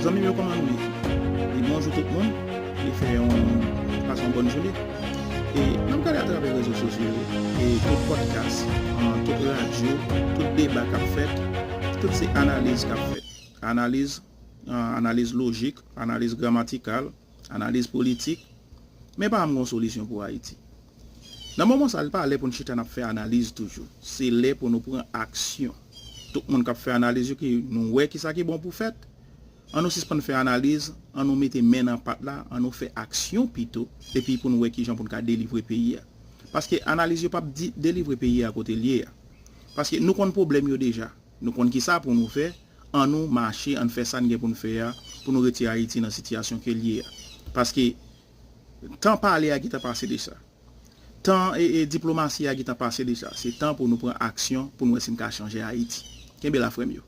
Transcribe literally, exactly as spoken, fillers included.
Zanmi m yo, kòman nou ye? E bonjou tout moun. E fè yon, pase yon bòn jounen. E n ap gade atravè rezo sosyo yo, e tout podcast, an, tout radyo, tout deba k ap fèt, tout se analiz k ap fèt. Analiz, an, analiz lojik, analiz gramatikal, analiz politik. Men pa m gon solisyon pou Ayiti. Nan moman sa, li pa lè pou n chita n ap fè analiz toujou. Se lè pou nou pran aksyon. Tout moun k ap fè analiz yo, ki nou wè kisa ki bon pou fèt, an nou sispann fè analiz, an nou mete men nan pat la, an nou fè aksyon pito, epi pou n wè kijan pou n ka delivre peyi a. Paske analiz yo p ap di, delivre peyi a kote l ye a. Paske nou konn pwoblèm yo deja. Nou konn kisa pou nou fè, an nou mache, an n fè sa n gen pou n fè a, pou nou retire Ayiti nan sitiyasyon ke l ye a. Paske tan pale a gentan pase deja. Tan e, e diplomasi a gentan pase deja. Se tan pou nou pran aksyon, pou nou wè si n ka chanje Ayiti. Kenbe la, frè m yo.